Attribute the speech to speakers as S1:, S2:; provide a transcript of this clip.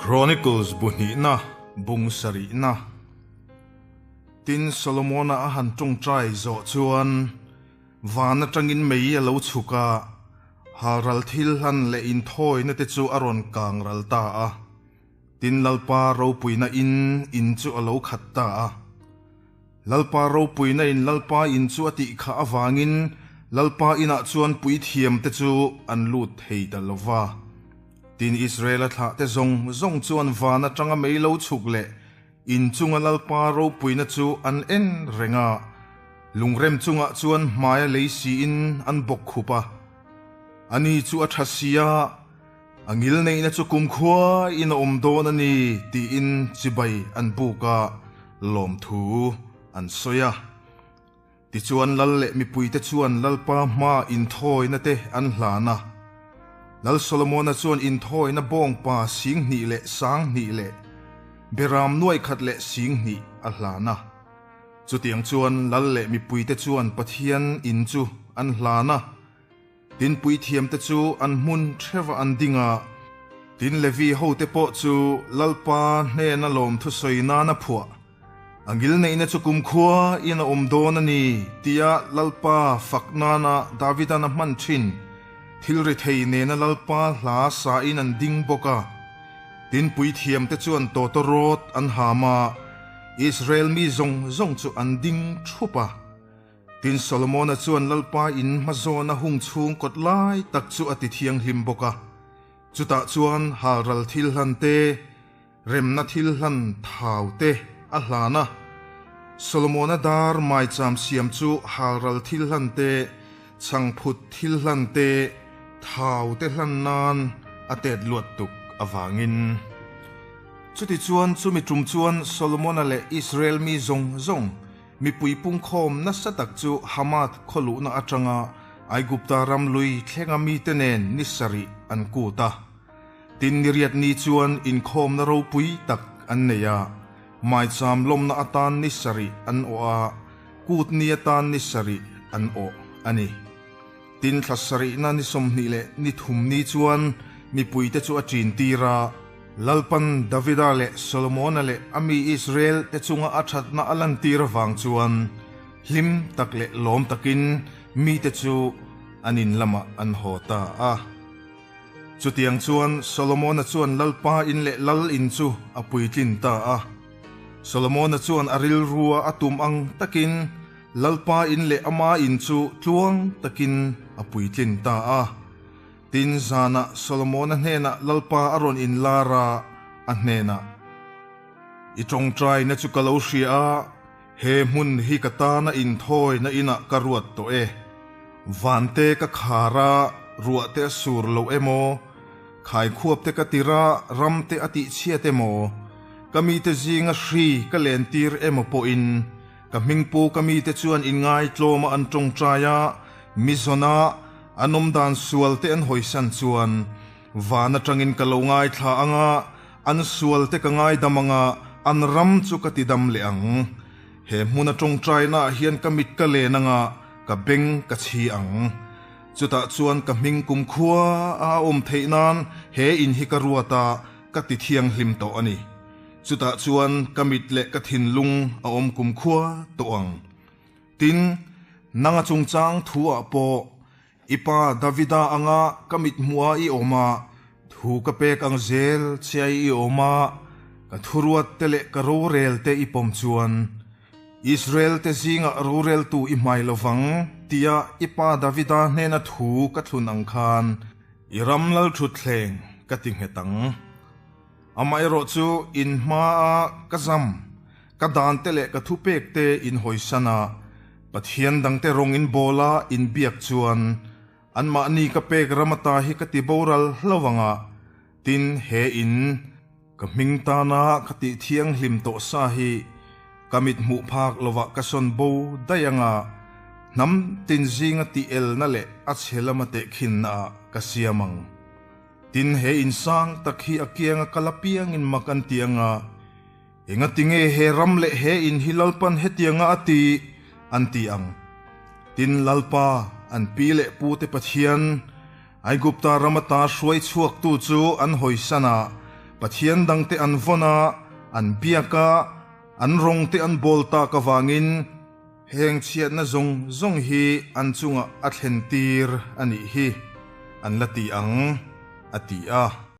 S1: Chronicles bu hnihna bung sarihna. Tin, Solomona a han tawngtai zawh chuan van atangin mei a lo chhuk a, halral thil hlan leh inthawina te chu a rawn kang ral ta a. Tin, Lalpa ropuina in in chu a lo khat ta a. Lalpa ropuina in Lalpa in chu a tih khah avangin Lalpa inah chuan puithiam te chu an lut thei ta lo va. Tin, Israela thlah te zawng zawng chuan van atanga mei lo chhuk leh In chunga Lalpa ropuina chu an en reng a, lungrem chungah chuan hmaia lei siin an bawk khup a. Ani chu a tha si a, a ngilneihna chu kumkhua in a awm dawn a ni tiin chibai an buk a, lawmthu an sawi a. Tichuan Lal leh mipuite chuan Lalpa hmaa inthawina te an hlan a. Lal Solomona chuan inthawina bawngpa 20,000 leh 2000 leh beram nuaikhat leh 20,000 a hlan a. Chutiang chuan Lal leh mipuite chuan Pathian in chu an hlan a. Tin puithiamte chu an hmun theuh an ding a. Tin Levi hote pawh chu Lalpa hnena lawmthu sawi nana phuah A ngilneihna chu kumkhua in a awm dawn a ni tia Lalpa fak nana Davidan a hman thin thil ri thei nena Lalpa hla sa in an ding bawk a. Tin puithiamte chuan tawtawrawt an ham a, Israel mi zawng zawng chu an ding thup a. Tin, Solomona chuan Lalpa in hmazawna hung chhung kawt lai tak chu a ti thianghlim bawk a. Chutah chuan halral thil hlan te, remna thil hlan thau te a hlan a. Solomona dar maicham siam chu halral thil hlan te, chhangphut thil hlan te, thau te hlan nan a tet luat tuk avangin. Chutichuan chumi tum chuan Solomona leh Israel mi zawng zawng, Mipui pungkhawm nasa tak chu Hamath khaw luhna atanga Aigupta ram lui thlenga mite nen ni sarih an kut a. Tin niriat ni chuan inkhawmna ropui tak an nei a, maicham lawmna atan ni sarih an awh a, kut ni atan ni sarih an awh a ni. Tin thla sarihna ni 23 leh ni thum ni chuan mipuite chu a ṭin tir a. Lalpan Davida leh Solomona leh a mi Israel te chunga a ṭhatna a lantir avang chuan hlim tak leh lawm takin mite chu an in lamah an haw ta a. Chutiang chuan Solomona chuan Lalpa in leh Lal in chu a puitlin ta a. Solomona chuan a rilrua a tum ang takin Lalpa in leh ama in chu tluang takin a puitlin ta a. Tin, zanah Solomona hnenah Lalpa a rawn inlar a, a hnenah, I tawngtaina chu ka lo hria a, he hmun hi ka tana inthawina inah ka ruat tawh e. Vante ka khar a, ruah te a sur lo emaw, khaikhuap te ka tir a, ram te a tihchhiat emaw, ka mite zinga hri ka lentir emaw pawhin, Ka hmingpu ka mite chuan inngaitlawma an tawngtai a, mi zawna an awmdan sual te an hawisan chuan van atangin ka lo ngaithla ang a, an sual te ka ngaidam ang a, an ram chu ka tidam leh ang. He hmuna tawngtainaah hian ka mit ka len ang a, ka beng ka chhi ang. Chutah chuan ka hming kumkhua a awm theih nan he in hi ka ruat a, ka ti thianghlim tawh a ni. Chutah chuan ka mit leh ka thinlung a awm kumkhua tawh ang. Tin, nanga chungchang thu ah pawh i pa Davida anga ka mit hmuh a i awm a, thu ka pek ang zel che a i awm a, ka thuruat te leh ka rorel te i pawm chuan Israel te zingah roreltu i hmai lovang tia i pa Davida hnena thu ka thlun ang khan i ram lalthutthleng ka ti nghet ang. Amaherawh chu in hmaa ka zam, ka dante leh ka thupekte in hawisan a, Pathian dangte rawng in bawla in biak chuan anmahni ka pek ram ata hi ka ti boral hlo ang a, tin he in ka hming tana ka tih thianghlim tawh sa hi ka mit hmuh phak lovah ka sawn bo daih ang a, hnam tin zinga tih elna leh a chhe lama tehkhinna ah ka siam ang. Tin, he in sang tak hi a kianga kal apiangin mak an ti anga, Engati nge he ram leh he in hi Lalpan hetianga a ti? an ti ang. Tin, Lalpa, an pi leh pute Pathian, Aigupta ram ata hruai chhuaktu chu an hawisan a, Pathian dangte an vawn a, an biak a, an rawngte an bawl tak avangin heng chhiatna zawng zawng hi an chungah a thlentir a nih hi, an la ti ang, a ti a.